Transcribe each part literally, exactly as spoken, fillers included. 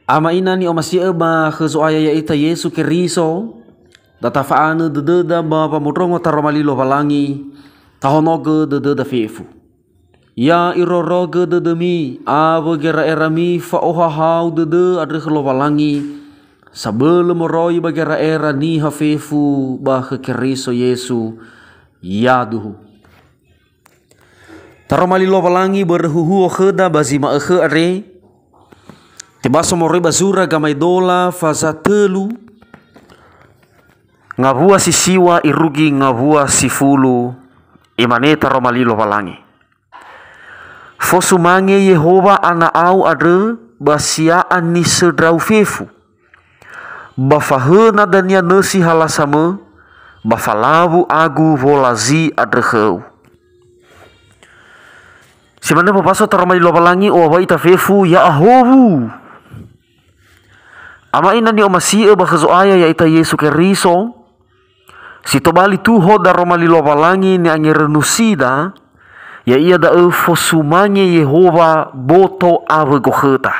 Ama ina ni'omasi'ö ba khö Zo'aya ya'ita Yesu Keriso, da tafa'anö dödöda ba wamondrongo taroma li Lowalangi, tahonogö dödöda fefu. Ya irorogö dödömi awö gera'erami fa'ohahau dödö andrö khö Lowalangi, sabölö moroi ba gera'era niha fefu ba khö Keriso Yesu, yaduhu. Taroma li Lowalangi börö huhuo khöda ba zi ma'ökhö andre, tebaso moroi ba zura Gamaedola faza tölu, ngawua si siwa irugi ngawua si fulu, imane taroma li Lowalangi. Fosumange Yehowa ana'au andrö ba sia'a nisöndrau fefu. Ba fahöna dania nösi halasamö, ba falawu agu wolazi andrö khöu. Si manö fabaso taroma li Lowalangi, owawa'i ita fefu, ya'ahowu. Ama ina ni'omasi'ö ba khö Zo'aya ya'ita Yesu Keriso, si tobali tuho daroma li Lowalangi ni'angerönusida, ya'ia da'ö fosumange Yehowa boto awö gokhöta.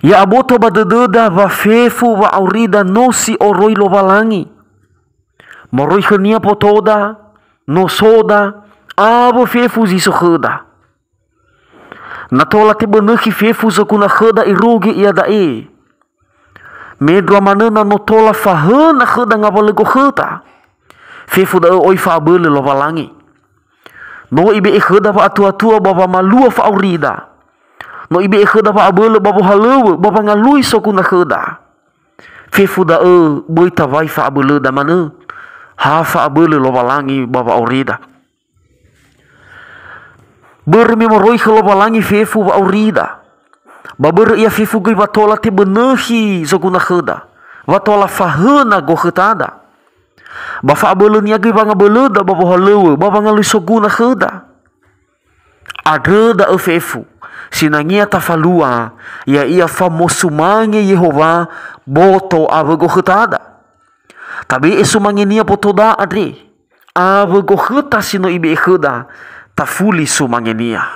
Ya'aboto ba dödöda wa fefu wa'aurida no si oroi Lowalangi. Moroi khönia botoda, nosoda, awö fefu zi so khöda. Na tola tebönökhi fefu zoguna khöda irugi iada'e. Mendrua manö na no tola fahöna khöda ngawalö gokhöta. Fefu da'ö oi fa'abölö Lowalangi. No ibe'e khöda wa'atuatua ba wamalua fa'aurida. No ibe'e khöda wa'abölö ba wohalöŵö ba wangalui soguna khöda. Fefu da'ö böi tawai fa'abölöda manö. Ha fa'abölö Lowalangi ba wa'aurida. Börö me moroi khö Lowalangi fefu wa'aurida. Ba börö ia fefu göi wa tola tebönökhi zoguna khöda, wa tola fahöna gokhötada. Ba fa'abölönia göi wangabölöda ba wohalöŵö, ba wangalui soguna khöda. Andrö da'ö fefu, sinangea tafalua, ya'ia famosumange Yehowa boto awö gokhötada. Tabe'e sumangenia botoda andre, awö gokhöta si no ibe'e khöda, tafuli sumangenia.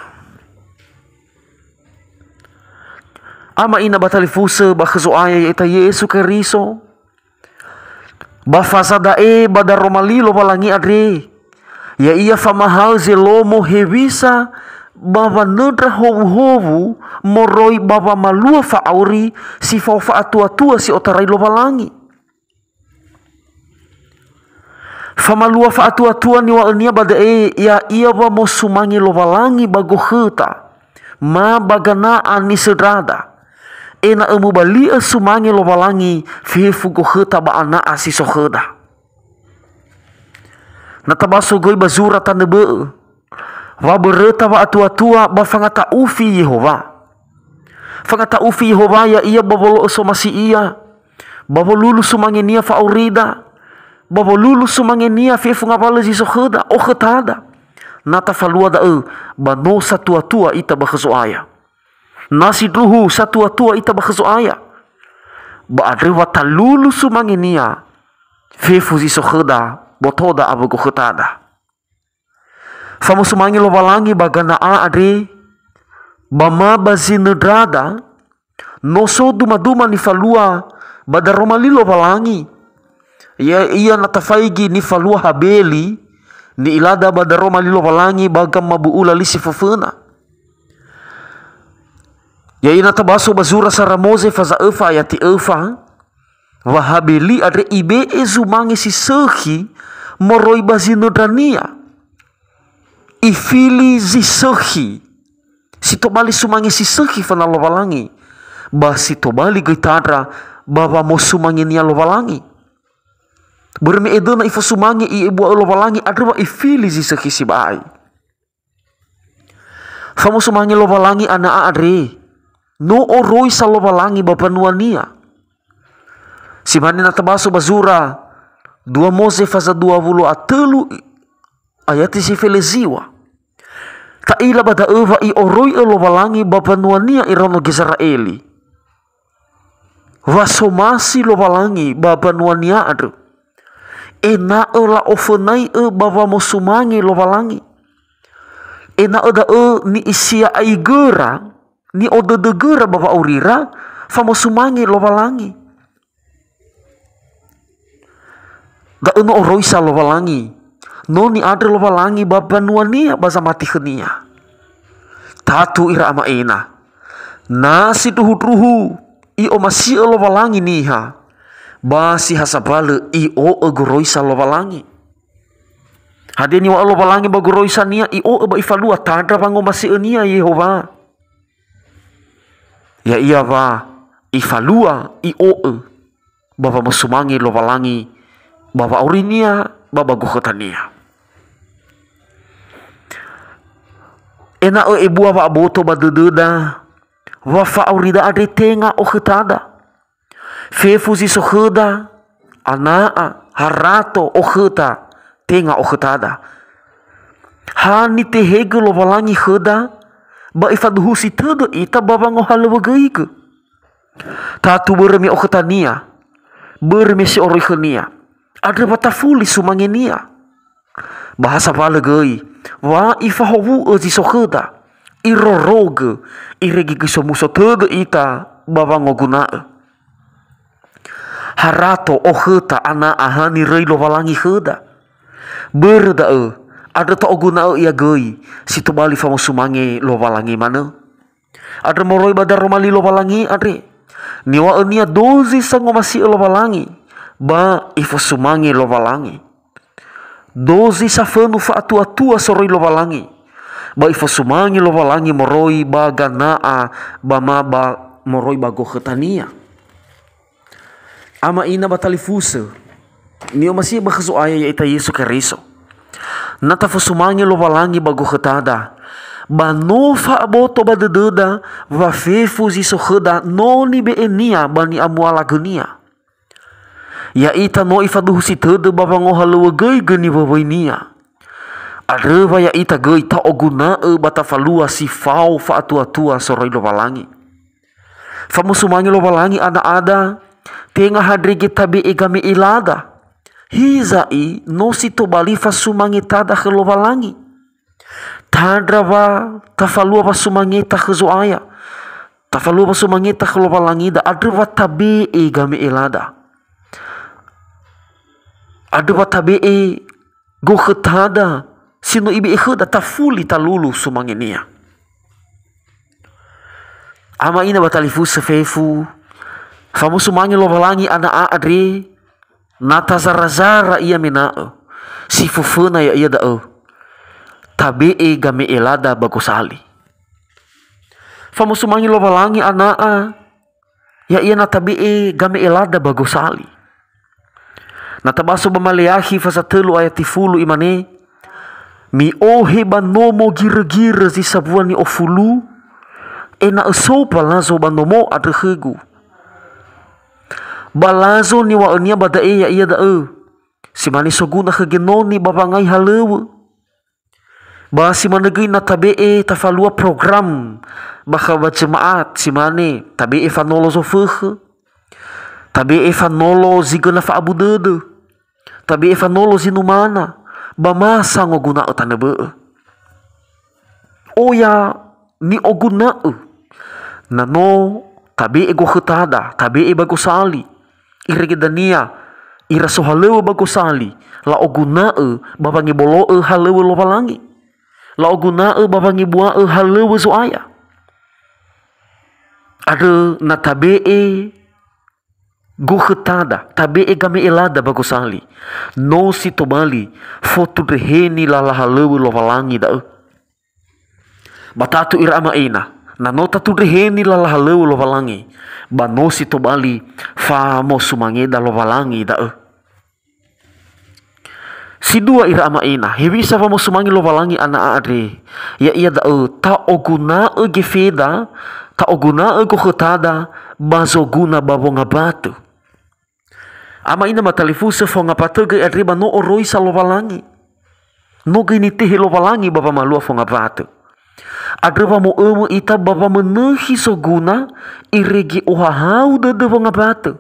Ama ina ba talifusö ba khö Zo'aya ya'ita Yesu Keriso, ba faza da'e ba daroma li Lowalangi andre, ya'ia famahaö zelomo hewisa ba wanöndra howuhowu moroi ba wamalua fa'auri si fao fa'atuatua si otarai Lowalangi. Famalua fa'atuatua niŵa'önia ba da'e, ya'ia wa mosumange Lowalangi ba gokhöta, ma ba gana'a nisöndrada, ena'ö mubali'ö sumange Lowalangi fefu gokhöta ba ana'a si so khöda. Na tabaso göi ba zura tanö bö'ö, wa böröta wa'atuatua ba fangata'ufi Yehowa. Fangata'ufi Yehowa ya'ia ba wolo'ö somasi Ia, ba wolulu sumangenia fa'aurida, ba wolulu sumangenia fefu ngawalö zi so khöda, okhötada. Na tafalua da'ö, ba no satuatua ita ba khö Zo'aya. Na sindruhu satuatua ita ba khö Zo'aya. Ba andrö wa talulu sumangenia fefu zi so khöda, botoda awö gokhötada. Famosumange Lowalangi ba gana'a andre, ba ma ba zinöndrada, no so dumaduma nifalua ba daroma li Lowalangi, ya'ia na tafaigi nifalua Habeli, ni'ilada ba daroma li Lowalangi ba gamabu'ula li si föföna. Ya'ia na tabaso ba zura sara Moze faza öfa ayati öfa, wa Habeli andre ibe'e zumange si sökhi moroi ba zinöndrania. Ifili zi sökhi, si tobali sumange si sökhi fana Lowalangi, ba si tobali göi tandra ba wamosumangenia Lowalangi. Börö me edöna ifosumange i'ebua'ö Lowalangi andrö wa ifili zi sökhi sibai. Famosumange Lowalangi ana'a andre, no oroi sa Lowalangi ba mbanua-Nia. Si mane na tabaso ba zura dua Moze faza dua wulu a tölu ayati si fele ziŵa. Ta'ila ba da'ö wa i'oroi'ö Lowalangi ba mbanua-Nia iraono Gizera'eli. Wa somasi Lowalangi ba mbanua-Nia andrö, ena'ö la'ofönai'ö ba wamosumange Lowalangi. Ena'ö da'ö ni'isia'aigöra ni'odödögöra ba wa'aurira, famosumange Lowalangi. Da'ö no oroisa Lowalangi. No ni'andrö Lowalangi ba mbanua-Nia ba zamati khö-Nia. Tatu ira ama'ena. Na sindruhundruhu i'omasi'ö Lowalangi niha, ba si ha sambalö i'o'ö goroisa Lowalangi. Hadia niŵa'ö Lowalangi ba goroisa-Nia? I'o'ö ba ifalua tandra wangomasi'ö-Nia Yehowa. Ya'ia wa ifalua i'o'ö ba wamosumange Lowalangi ba wa'aurinia ba ba gokhötania. Ena'ö ebua wa'aboto ba dödöda wa fa'aurida andre tenga okhötada. Fefu zi so khöda, ana'a, harato, okhöta, tenga okhötada. Ha nitehegö Lowalangi khöda, ba ifaduhusi tödö ita ba wangohalöŵögöigö. Tatu börö me okhötania, börö me si oroi khönia, andrö wa tafuli sumangenia. Ba ha sambalö göi, wa ifahowu'ö zi so khöda, irorogö, irege göi somuso tödö ita ba wangoguna'ö. Harato, okhöta, ana'a ha niröi Lowalangi khöda. Börö da'ö, andrö ta'oguna'ö ia göi si tobali famosumange Lowalangi manö. Andrö moroi ba daroma li Lowalangi andre. Niŵa'ö-Nia dozi sangomasi'ö Lowalangi, ba ifosumange Lowalangi. Dozi safönu fa'atuatua soroi Lowalangi, ba ifosumange Lowalangi moroi ba gana'a ba ma ba moroi ba gokhötania. Ama ina ba talifusö, ni'omasi'ö ba khö Zo'aya ya'ita Yesu Keriso. Na tafosumange Lowalangi ba gokhötada, ba no fa'aboto ba dödöda wa fefu zi so khöda no nibe'e-Nia ba ni'amualagö-Nia. Ya'ita no ifaduhusi tödö ba wangohalöŵögöigö niwöwöi-Nia. Andrö wa ya'ita göi ta'oguna'ö ba tafalua si fao fa'atuatua soroi Lowalangi. Famosumange Lowalangi ana'ada, tenga handrege tabe'e game'elada. Hiza'i no si tobali fasumangetada khö Lowalangi. Tandra wa tafalua wasumangeta khö Zo'aya. Tafalua wasumangeta khö Lowalangida, andrö wa tabe'e game'elada. Andrö wa tabe'e gokhötada si no Ibe'e khöda, tafuli talulu sumangenia. Ama ina ba talifusö fefu, famosumange Lowalangi ana'a andre, na tazara-zara ia mena'ö, si föföna ya'ia da'ö, tabe'e game'elada ba gosali. Famosumange Lowalangi ana'a, ya'ia na tabe'e game'elada ba gosali. Na tabaso ba Maleakhi fasatelu ayat tifulu imane, "Mi'ohe ba nomo girögirö zi sambua ni'ofulu, ena'ö so balazo ba nomo andrö khögu." Balazo niŵa'önia ba da'e ya'ia da'ö, si mane soguna khö genoni ba wangai halöŵö. Ba si manö göi na tabe'e tafalua program bakha ba jemaat, si mane tabe'e fanolo zofökhö, tabe'e fanolo zi göna fa'abu dödö, tabe'e fanolo zinumana, ba ma sangoguna'ö tanö bö'ö. Oya ni'oguna'ö, na no tabe'e gokhötada, tabe'e ba gosali, irege dania ira sohalöŵö ba gosali, la'oguna'ö ba wangebolo'ö halöŵö Lowalangi. La'oguna'ö ba wangebua'ö halöŵö Zo'aya. Andrö na tabe'e gokhötada, tabe'e game'elada ba gosali, no si tobali fotundreheni lala halöŵö Lowalangi da'ö. Ba tatu ira ama'ena, na no tatundreheni lala halöŵö Lowalangi, ba no si tobali famosumangeda Lowalangi da'ö. Si dua ira ama'ena, hewisa wamosumange Lowalangi ana'a andre, ya'ia da'ö ta'oguna'ö gefeda, ta'oguna'ö gokhötada ba zoguna ba wongabatö. Ama ina ma talifusö, fongabatö göi andre ba no oroisa Lowalangi. No göi nitehe Lowalangi ba wamalua fongabatö. Andrö wa mo'ömö ita ba wamönökhi zoguna, irege ohahau dödö wongabatö.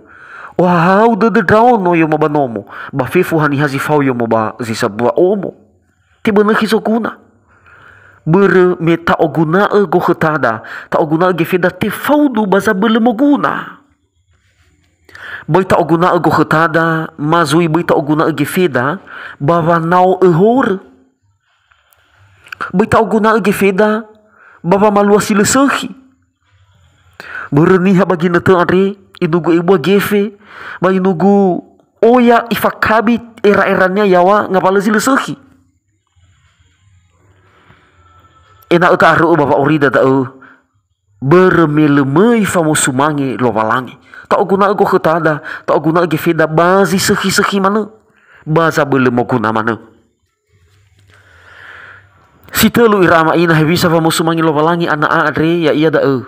Ohahau dödö ndraono yomo ba nomo, ba fefu haniha zi fao yomo ba zi sambua omo. Tebönökhi zoguna. Börö me ta'oguna'ö gokhötada, ta'oguna'ö gefeda tefaudu ba zabölö moguna. Böi ta'oguna'ö gokhötada, ma zui böi ta'oguna'ö gefeda ba wanao'ö horö. Böi ta'oguna'ö gefeda ba wamalua si lö sökhi. Börö niha ba ginötö andre, inugu ebua gefe, ba inugu oya ifakabi era-erania yaŵa ngawalö zi lö sökhi. Ena'ö ta'arö'ö ba wa'aurida da'ö, börö me lö möi famosumange Lowalangi. Ta'oguna'ö gokhötada, ta'oguna'ö gefeda ba zi sökhi-sökhi manö, ba zabölö moguna manö. Si tölu ira ama ina hewisa wamosumange Lowalangi ana'a andre, ya'ia da'ö: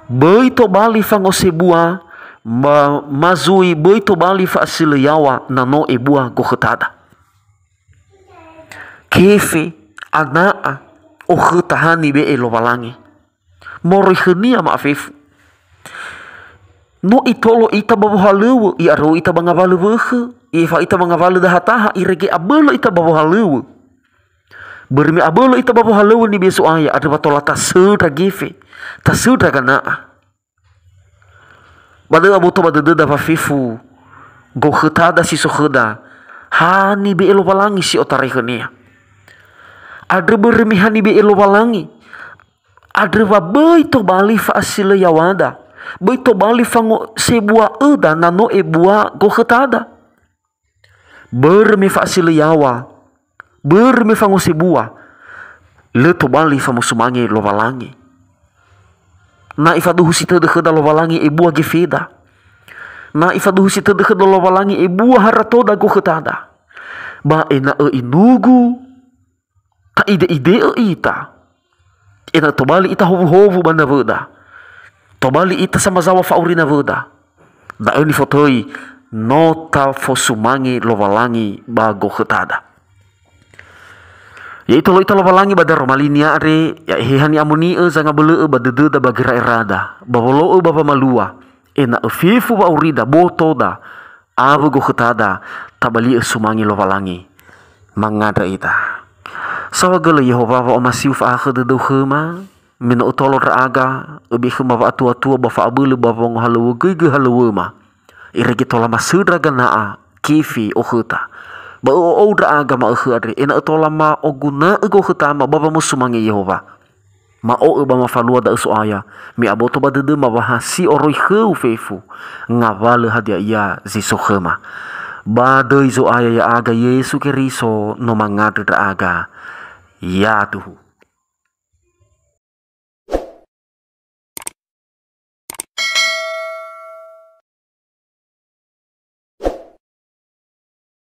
Böi tobali fangosebua, ma, ma zui böi tobali fa'asölö yaŵa na no ebua gokhötada. Kefe, ana'a, okhöta ha nibe'e Lowalangi. Moroi khönia ma'afefu. No itolo ita ba wohalöŵö, i'aröu ita ba ngawalö wökhö, i'efa ita ba ngawalö dahataha, irege abölö ita ba wohalöŵö. Börö me abölö ita ba wohalöŵö nibe'e Zo'aya, andrö wa tola tasöndra gefe, tasöndra gana'a. Ba da'ö aboto ba dödöda wa fefu gokhötada si so khöda, ha nibe'e Lowalangi si otarai khönia. Andrö börö me ha nibe'e Lowalangi, andrö wa böi tobali fa'asölö yaŵada, böi tobali fangosebua'öda na no ebua gokhötada. Börö me fa'asölö yaŵa, börö me fangosebua, lö tobali famosumange Lowalangi. Na ifaduhusi tödö khöda Lowalangi ebua gefeda. Na ifaduhusi tödö khöda Lowalangi ebua haratoda gokhötada. Ba ena'ö inugu ta'ide'ide'ö ita, ena'ö tobali ita howuhowu ba nawöda, tobali ita samazaŵa fa'auri nawöda. Da'ö nifotöi, no tafosumange Lowalangi ba gokhötada. Ya'itolo ita Lowalangi ba daroma linia andre, ya Eheha ni'amoni'ö zangabölö'ö ba dödöda ba gera'erada, ba wolo'ö ba wamalua, ena'ö fefu wa'aurida, botoda, awö gokhötada, tabali'ö sumange Lowalangi. Mangandrö ita. Saohagölö Yehowa wa'omasiu fa'ahakhö dödöu khöma, me no ötolo ndra'aga, öbe khöma wa'atuatua ba fa'abölö ba wongohalöŵögöigö halöŵöma. Irege tola masöndra gana'a, kefe okhöta. Ba ö'o'ou ndra'aga ma'ökhö andre, ena'ö tola ma'oguna'ö gokhötama ba wamosumange Yehowa. Ma'o'ö ba mafalua da'ö So'aya, me aboto ba dödöma wa ha si oroi khöu fefu, ngawalö hadia ia zi so khöma. Ba döi Zo'aya ya'aga Yesu Keriso no mangandrö ndra'aga. Ya'aduhu.